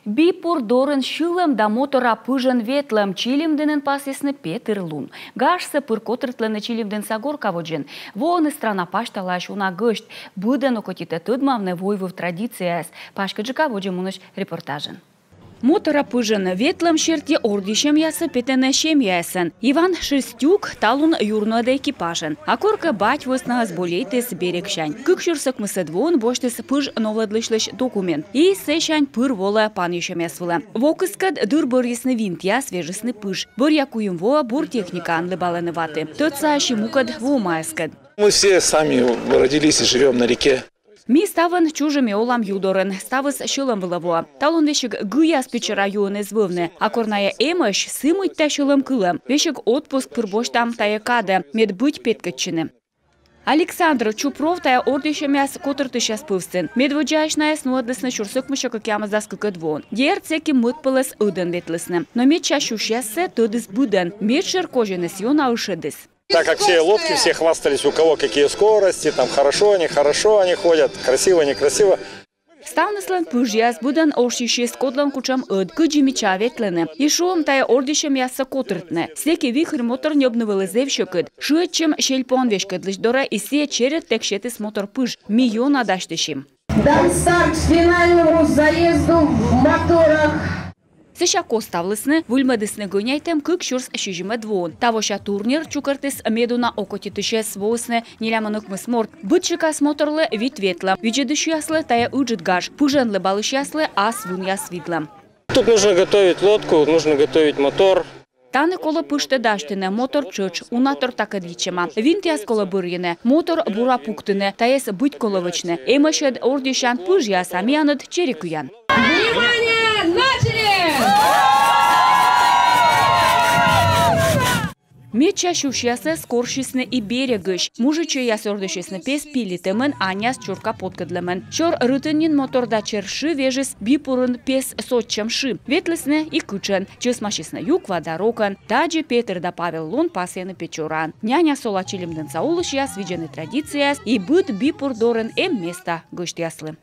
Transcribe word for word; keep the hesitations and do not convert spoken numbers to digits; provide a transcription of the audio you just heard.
Би пур дорын сьылӧм да мотора пыжӧн ветлӧм Чилимдінын пасйисны Петыр лун. Гажсӧ пыр котыртлӧны Чилимдінса Горка водзын. Воӧны страна пасьталаысь уна гӧсьт. Быдӧн окотитӧ тӧдмавны войвыв традицияяс. Паськыдджыка водзӧ мунысь репортажын. Мотора пыжӧн ветлӧм серти ордйысьӧмъяссӧ петӧны семьяясӧн. Иван Шестюк талун юрнуӧдӧ экипажӧн. А коркӧ бать вӧснаыс болейтіс берегсянь. Кык сюрс ӧкмысӧд воын босьтіс пыж новлӧдлысьлысь документ. И сэсянь пыр волӧ панйысьӧмъяс вылӧ. Вокыскӧд дыр бӧрйисны винтъяс, вежисны пыж. Бӧръя куим воӧ бур техникаӧн лэбалӧны ваты. Тӧдса ачым мукӧд вомаяскӧд. Мы все сами родились и живём на реке. Ми ставӧн чужим и олам ю дорын, ставыс сьӧлӧм вылӧ воӧ. Талун весиг гыяс Печора юын эз вӧвны, а кор найӧ эмӧсь, сы мында сьӧлӧм кылӧм, весиг отпуск пыр босьтам тайӧ кадӧ, мед быть петкӧдчыны. Александр Чупров тайӧ ордйысьӧмъяс котыртысьяс пӧвстын. Медводдзаысь найӧс нуӧдлісны сюрс ӧкмыссё кӧкъямысдас кыкӧд воын. Дерт, сэки мӧд пӧлӧс ӧдӧн ветлісны. Но медся сюсьяссӧ тӧдіс быдӧн, медшӧр козиныс ёна ышӧдіс. Так как все лодки, все хвастались, у кого какие скорости, там хорошо, нехорошо они ходят, красиво, некрасиво. Ставныслӧн пыжъяс, быдӧн ошйысьыс, кодлӧн кутшӧм ӧд, кыдзи мича ветлӧны. И шуам, тайӧ ордйысьӧмъяссӧ котыртны. Сэки вихыр мотор ньӧбны вӧлі зэв сьӧкыд. Шыӧдчим сельпоӧн веськӧдлысь дорӧ, и сійӧ черӧдтӧг сетіс мотор пыж. Ми ёна дасьтысим. До старта, к финальному заезду в моторах. Сэсся коставлісны, выльмӧдісны гӧняйтӧм кык сюрс сизимӧд воын. Тавося турнир чукӧртіс медуна окотитысьӧс, воисны нелямын ӧкмыс морт. Быдсикас моторлы вит ветлӧм. Видзӧдысьяслы тайӧ ыджыд гаж, пыжӧн лэбалысьяслы ас вынъяс видлӧм. Тут нужно готовить лодку, нужно готовить мотор. Тані колӧ пыжтӧ дасьтыны, мотор тшӧтш, уна тор такӧд йитчӧма. Винтъяс колӧ бӧрйыны, мотор бура пуктыны, тайӧс быть колӧ вӧчны. Эмӧсь ӧд ордйысян пыжъяс, а миян ӧд чери кыян. Внимание! Начали! Медся сюсьясӧс корсисны и берегысь. Мужичӧйяс ордйысисны пес пилитӧмӧн, аньяс чурка поткӧдлӧмӧн. Сёр рытын нин мотор да чер шы вежис би пурын пес сотчӧм шы. Ветлісны и кытшӧн. Чӧсмасисны юква да рокӧн. Тадзи Петыр да Павел лун пасйӧны Печораын. Няня сола Чилимдінса олысьяс видзӧны традицияяс и быд би пур дорын эм места гӧсьтъяслы.